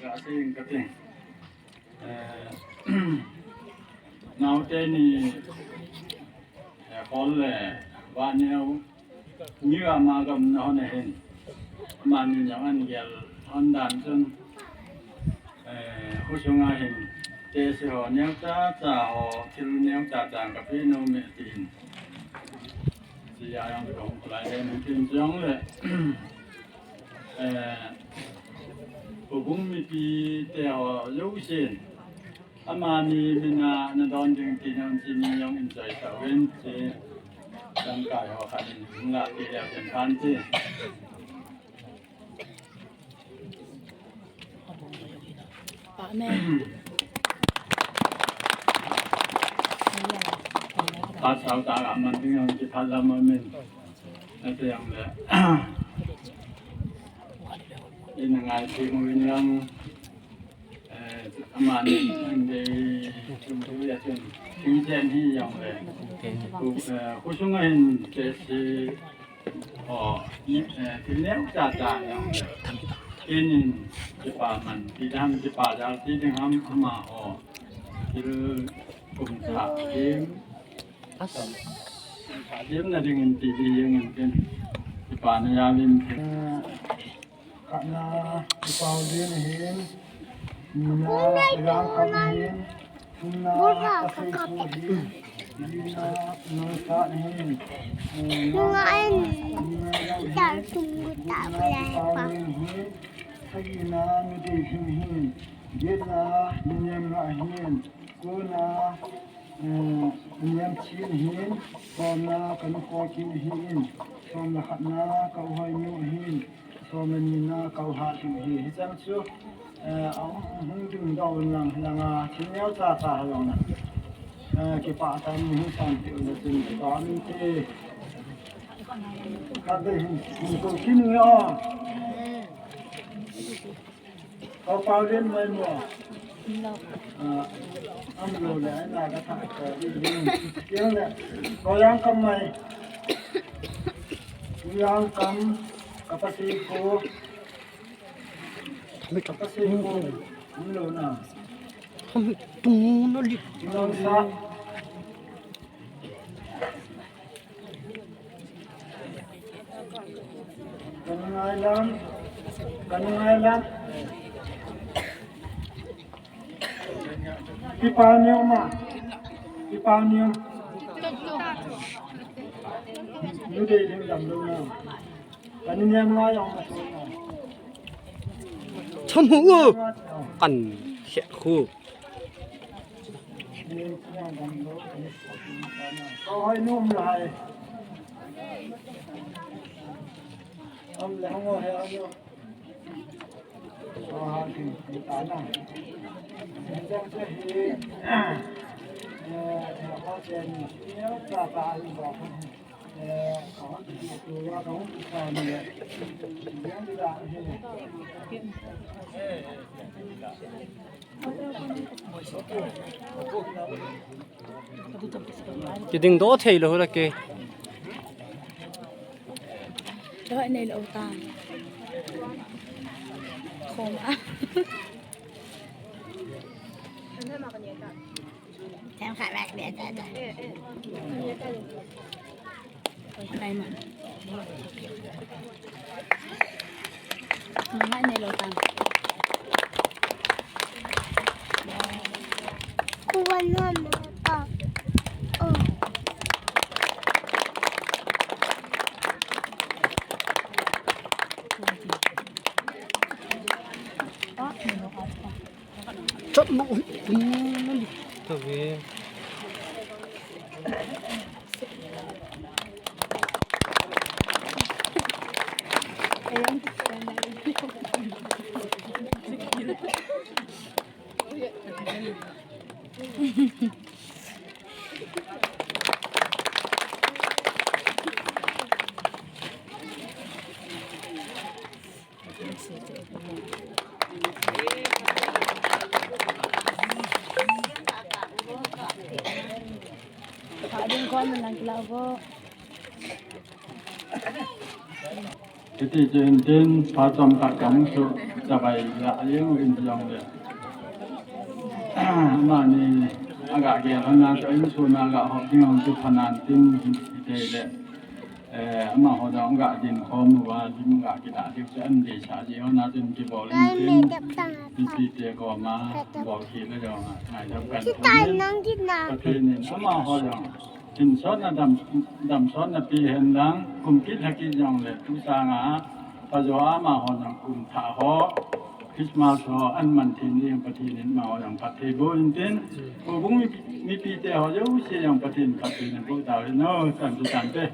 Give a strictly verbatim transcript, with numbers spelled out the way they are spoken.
Ka sing ka ting. Eh, naote ni, eh, khol le va neo ni va ma gam na hon hin. Amani jong an gel hon dan chun. Eh, husunga hin. Te si ho neo cha cha ho thil neo cha cha ka pi no me tin. Sia yang kong kulai le min tin jong le. Eh, Houbung mipi te ho jousen. Amani mina na don ding ti nang chi ni jong enjoy ta ven ti. Dangkai ho khat in hung la ti le ven pan ti. Amen. Pasal ta aman ding ang kiphalam amen. Ate yang le. Ina ngai ti mo in lang. Eh, amani ang de tum tu ya tum. Tum jen hi yang le. Ku, eh, kusung ahin te si. O, ni, eh, thil neo cha cha neo. Kenin, kipa man, ti dam, kipa dal, ti ding ham, ama, o. Thil kum cha, kim. As. Kim na ding in, ti di yang in, ken. Kipa na ya vin, ken. Khatna, kipa din hin. Nina, yang kam hin. Thumna, Paseipu hin. Lina, Nungsa hin. Nunga en. Tar tum gu ta bulai pa. Sagina, Nudei hin hin. Getna, Ninem nga hin. Kona, eh, Ninem chin hin. Somna, Kanu Khokin hin. Somna khatna, Kauhoi nu hin. Somna nina, Kauha hin hi. Hichang chu, eh, a hung ding doh un lang, langa, thil neo cha cha hi jong na. Eh, kipa tan hi san ti un tin, kipa min ti. Ka dei hin, hin ko kin nge o. Ko pau den mai mo. Ah, am lo le, ai na ka tha ko din hin. Yang le, ko yang kam mai. Yang kam, ka Paseipu. Ka Paseipu. Am lo na. Ham tung na li. Nungsa. Ka nungai lam. Ka nungai lam. Kipa neo ma. Kipa neo. Nudei ding dam lo na. Ka Ninem nga jong ma. Cham hu u. Kan khet khu. Ko hoi num lai. Am le hong o he ano. Ko ha ki ta na. Jang se hi. Eh, eh, ha se ni. Ni ta ta ai ba. Kiding doh thei lou hula ke. Doh nei lou ta. Khom a. Themkhat vek. Oi, tai ma. Ngai nei lou tang. Kuva nom ta. Oh. Chot mo, ui, ui, ui, ui. Tabe. Hiti chun tin, pha chomkhat kahung suh. Bai la a jeng u in jong le. Amani aga gel hon na chu insung a aga hop ding hon chu phanan tin hite le. Eh, amaho jong aga din khom uva, lim aga kila diu chu an deisah ji hon na tin kibol in tin. Mipi te koma bol khel le jong a ngaidam kan thum in. Pathen in amaho jong Hin sot na dam, dam sot na pe hen lang, kum kit lha kit jong le, tu sanga, pa jo amaho jong kum thah ho, Christmas ho, an man thei ni jong Pathen in amaho jong phatthei boh in tin, houbung mi, mipi te ho jouse jong Pathen phatthei na boh tau hen, no, tan tu tan te.